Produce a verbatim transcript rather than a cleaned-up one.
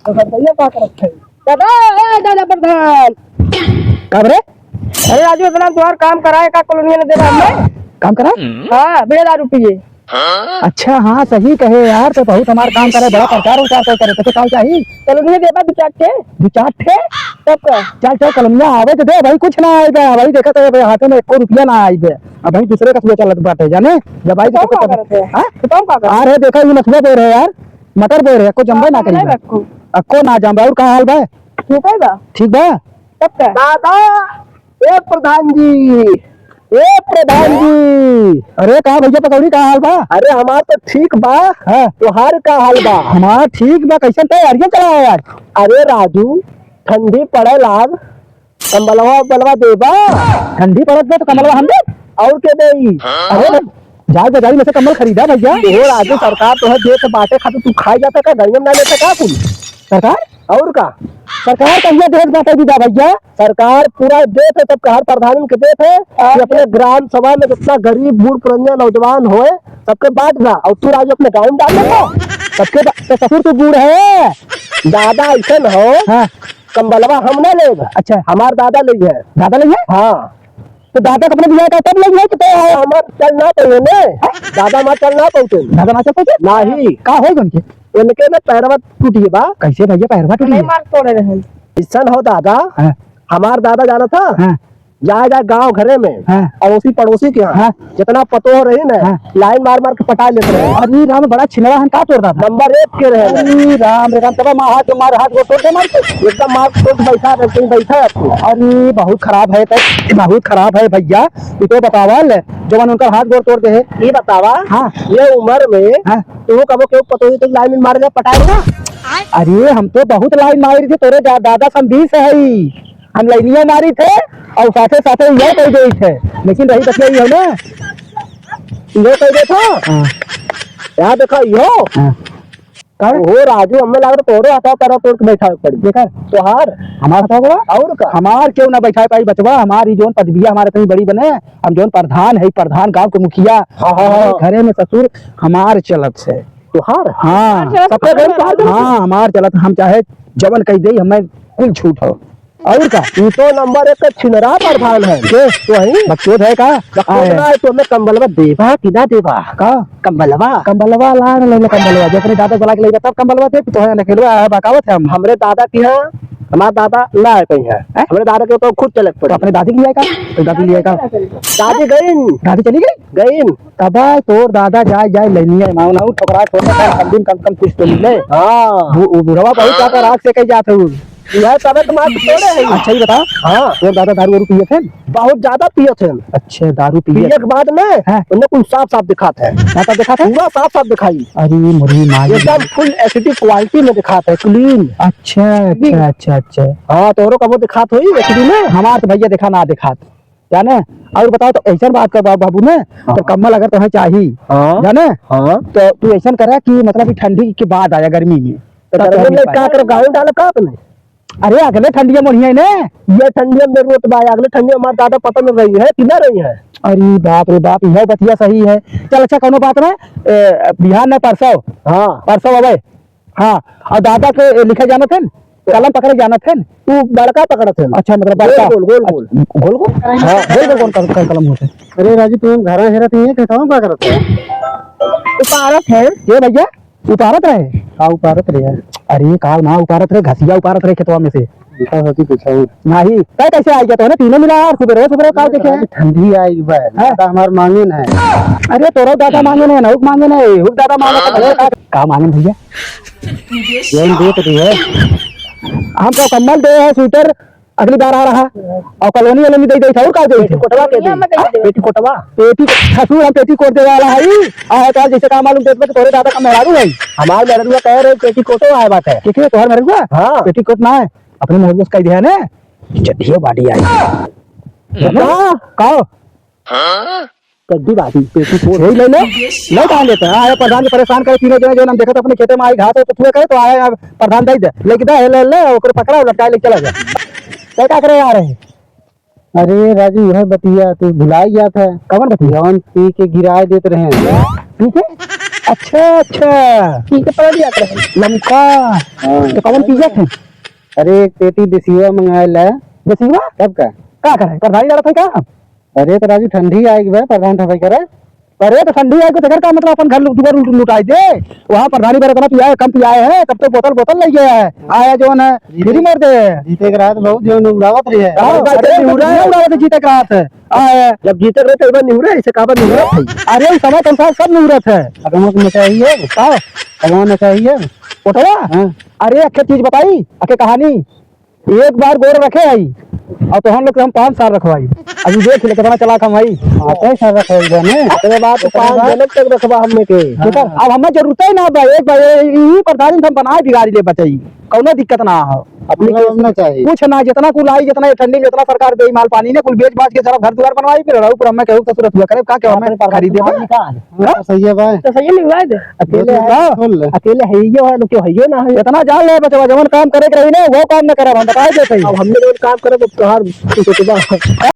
तो भैया का करत है? दादा, ए दादा प्रधान। का रे? अरे राजू, इतना तुम्हार काम कराए का कॉलोनिया ने देवा हमें? काम करा? हाँ, बिना दारू पिए। अच्छा, हाँ, सही कहे यार, तो बहुत हमार काम करे, बड़ा प्रचार उचार करे, तो का चाही? कॉलोनिया देवा दो चार ठे। दो चार ठे? तब का? चल, चल, कॉलोनिया आवे तो दे भाई, कुछ ना आएगा भाई, देखा तो भाई, हाथे में एको रुपया ना आएगा। अब भाई दूसरे का सुबह चलत बाटे, जाने? जब आई तो तो का तो करत है? हाँ? तो का करत? अरे देखा, ये मछुआ बोर है यार, मटर बोर है, को जम्बे ना हाँ, करी। अक्को ना जम्बे, और का हाल बा? ठीक है बा। ठीक बा? तब का? दादा, ए प्रधान जी, ए प्रधान जी। अरे का भैया पकौड़ी, का हाल बा? अरे हमार तो ठीक बा। हाँ। तोहार का हाल बा? हमार ठीक बा, कैसन तैयारियां चला है यार? अरे राजू, ठंडी पड़े लाग, कंबलवा उम्बलवा देबा? ठंडी पड़त बा तो कंबलवा हम देब। और के देई? अरे, जाए बाजारी में से कंबल खरीदा भैया। ओ राजू, सरकार तोहे देत बाटे खातिर तू खाई जाता का, गड़िया में ना लेता का कुल? सरकार? और का? सरकार कहिया देत बाटे दीदा भैया? सरकार पूरा देत है, सब हर प्रधान के देत है कि अपने ग्राम सभा में जितना गरीब, बूढ़, पुरनिया, नौजवान होए, सबके बांट दा। और तू राजू अपने गाँव में डाल देता, सबके बा-, तो ससुर तू बूढ़ है। दादा ऐसन हो, हाँ। कंबलवा हम ना लेब। अच्छा। हमार दादा लेइहैं। दादा लेइहैं? हाँ। तो दादा के अपने बियाह का तब लेइहैं कि तो हमार चल ना पइहैं ने। दादा हमार चल ना पउते। दादा ना चल पउते? नाही। का होई उनके? उनके ना पैरवा टूट गए बा। कैसे भैया पैरवा टूट गए? मार तोड़े रहे। ऐसन हो दादा, हाँ। हमार दादा जाना था, हाँ। जाए जाए गाँव घरे में, हाँ। अड़ोसी पड़ोसी के यहाँ, हाँ। जितना पतोह रही ना, हाँ। लाइन मार मार के पटा लेत रहे। अरे राम, बड़ा छिनरा हन का तोर दादा? नंबर एक के रहे। अरे राम रे राम, तब मार हाथ, मार हाथ को तोड़ दे मार के। एकदम मार तोड़ के बैठा रहे, कहीं बैठा है तू। अरे बहुत खराब है, तै बहुत खराब है भैया। तू तो बतावा ले, जवन उनकर हाथ गोड़ तोड़ दे है। ये बतावा, हाँ। ये उम्र में हाँ। तू कबो केहू पतोही तो लाइन में मार ले पटाएगा? अरे हम तो बहुत लाइन मारी थे तोरे दा-, दादा से हम बीस है। हम लाइनिया मारी थे और साथे साथे इहो कह देई थे, लेकिन रही बतिया इहो ना, इहो कह दे था। हाँ। यहाँ देखा इहो। हाँ। कर। हो राजू, हमें लागत तोरो हथवा पैरवा तोड़ के बैठा पड़ी। देखा? तोहार। हमार हथवा बड़ा? और का? हमार क्यों ना बैठा पाई बचवा, हमारी जोन पदविया हमारे इतनी बड़ी बने, हम जोन प्रधान है, प्रधान गांव के मुखिया, हाँ, हाँ, हाँ। हमारे घरे में ससुर हमार चलत है। तोहार? हाँ। हमार चलत सबके है। घर में तोहार चलत है? हाँ, हमार चलत, हम चाहे जवन कह दे, हमें कुल छूट हो। और का? तू तो नंबर एक का छिनरा प्रधान है। के? तो है? बकचोद है का? बकचोद हाँ, ना है। है, तो हमें कंबलवा देबा कि ना देबा? का? कंबलवा। कंबलवा ला ना, ले ले कंबलवा। जो अपने दादा बुला के ले बा, तब कंबलवा दे, तो है ना, खेलवा है, बकावत है हम। हमरे दादा की है, हमार दादा ना है कहीं है। हैं? हमरे दादा के तो खुद चले के तो पड़ी। अपने दादी के लिए आएगा, तो दादी लिए आएगा। दादी गई। दादी चली गई? गई। तबा तोर दादा जाए, जाए लेनिया मांग ना, ठोकरा ठोकरा, कम दिन कम, कम कुछ तो मिले। हाँ। वो, वो बुढ़वा बहुत ज्यादा राग से कह जात है। यह तबे तो मार के तोड़े है। अच्छा, ये बता। हाँ। तोर दादा दारू वारू पिए थे? बहुत ज्यादा पिए थे। अच्छा, दारू पिए। पिए के बाद में हाँ। उन्हें कुल साफ साफ दिखात है। हाँ, तब दिखात है? पूरा साफ साफ दिखाई। अरे, मुर्गी मार एकदम full H D quality में दिखात है, clean। अच्छा, अच्छा, अच्छा, अच्छा। हाँ, तोरो कबो दिखात होई H D में? हमार तो भैया देखा ना दिखात। जाने? और बताओ तो ऐसन बात कर बा-, बाबू ने, हाँ। तो कम्बल अगर तोहे चाही, हाँ। जाने? हाँ। तो तू ऐसन करे कि मतलब कि ठंडी के बाद आया गर्मी में। तो तब गर्मी तोहे में मिल का पाए। कर गाँव डाल का अपने? अरे अगले ठंडिया मोड़िया ने। ये ठंडिया में जरूरत बा, अगले ठंडिया हमार दादा पता न रही है कि ना रही है। अरे बाप रे बाप, यह बतिया सही है। चल अच्छा, कौनो बात ना, ए, बिहान ना परसों। हाँ। परसों अबे। हाँ, और दादा के लिखे जानत हन, कलम पकड़े जानत हन। तू बड़का पकड़त हन। अच्छा, मतलब गोल, बड़का। गोल, गोल, गोल। अच्छा, गोल, गोल? हाँ। गोल, गोल कौन कल-, कल-, कलम होते? अरे राजू, तुम घर हेरत नहीं है, खेतवा में क्या करत है? उपारत है। ये भैया, उपारत रहे? हाँ, उपारत रहे यार। अरे, काल ना उपारत रहे, घसिया उपारत रहे खेतवा में से। इनका होती कुछ है। नहीं, तय कैसे आई गया तो ना, तीनों मिला और सुबह रोज, सुबह काल देखे हैं। ठंडी आई बा, हाँ। दादा हमार मांगे ना है। अरे, तोरो दादा मांगे ना है, ना हुक मांगे ना है, हुक दादा मांगे तो भैया का, का मांगे भैया? यही दे तो दी है। हम तो कम्बल दे है, स्वेटर अगली बार आ रहा, और कॉलोनी वालों में दे दे था, और का दे दे? पेटीकोटवा के दे। पेटीकोटवा। पेटी, ससुर हम पेटीकोट दे वाला है, आ तो जैसे का मालूम देत में तो तोरे दादा का मेहरारू है। हमार मेहरारू कह रहे पेटीकोटो आए बात है। ठीक है, तोहर मेहरारू है? हाँ। पेटीकोट ना है, अपने मेहरारू से कह दिया ने, चड्ढियो बाटी आई। हाँ। का? चड्ढी बाटी, पेटीकोट। यही ले ले। ले कहाँ लेते हैं? आया प्रधान जी परेशान करे, तीनों जने जो हम देखत अपने खेते में आई घास है, तो तू करे, तो आया यहाँ प्रधान दे दे। लेके दे, ले, ले, ओकरे पकड़ा, लटकाए लेके चला गया। तय का करे आ रहे? अरे राजू, वह बतिया तू भुलाई गया था। कौन बतिया? जौन पी के गिराए देत रहे। पी के? अच्छा, अच्छा। ठीक है, पकड़ लिया कर। लमका। हाँ। तो कौन पीयत है? अरे, एक पेटी देसिवा मंगाए ला। देसिवा? तब का? का करे? प्रधानी लड़त है का? अरे, तो राजू, ठंडी आएगी बे, प्रधान ठंडी करे। अरे, तो ठंडी आएगी, तो तेकर का मतलब, अपन घर लु-, दुआर लु-, लुटाई दे। वहाँ प्रधानी बरतना पियाए, कम पियाए है, तब तो बोतल, बोतल ले गया है। आया जो है ना, जीते, फ्री मार दे। जीते के रात बहुत जो है ना उड़ावत रही है। हाँ, अरे, अरे, तो निहुरा है। उड़ावत है जीते के रात। आ, जब जीतत रहे, तो एक बार निहुरे, ऐसे का बार निहुरत है? अरे, उ समय के अनुसार सब निहुरत है। अगवा के नचाही है? का? अगवा नचाही है? ओटवा? हाँ। अरे, एक चीज बताई, अके कहानी। एक बार गोड़ रखे आई, और तो हम लोग के हम पाँच साल रखवाई। अभी देख ले, कितना चालाक हम हई। हाँ, कई साल रखवाई बा ने? ओकरे बाद तो ओकरे पाँच बाद? जनम तक रखवा हमने के। हाँ। अब हमें जरूरत ही ना बा, एक बार ये, ये प्रधानी हम बनाए बिगाड़ी ले बचाई। कौनो दिक्कत ना हो। अपने मतलब के ना चाहिए। कुछ ना, जितना कुल आई, जितना ये ठंडी में, जितना सरकार दे माल पानी ने, कुल बेच बाच के सारा घर दुआर बनवाई, फिर रहू पर हमें कहू ससुर अथुआ करे, का क्या हमें अपने खरीदे प्रधान बा? का है? हाँ, तो सही है भाई। तो सही नहीं हुआ है। अकेले तो है, सुन ले। अकेले है ये वाला क्यों है, यो ना है। इतना जान ले बचवा, जवन काम करे के रही ना, वो काम ना करब, हम बताए देते हैं। अब हमने जवन काम करब, अब तोहार कुछ होत बा।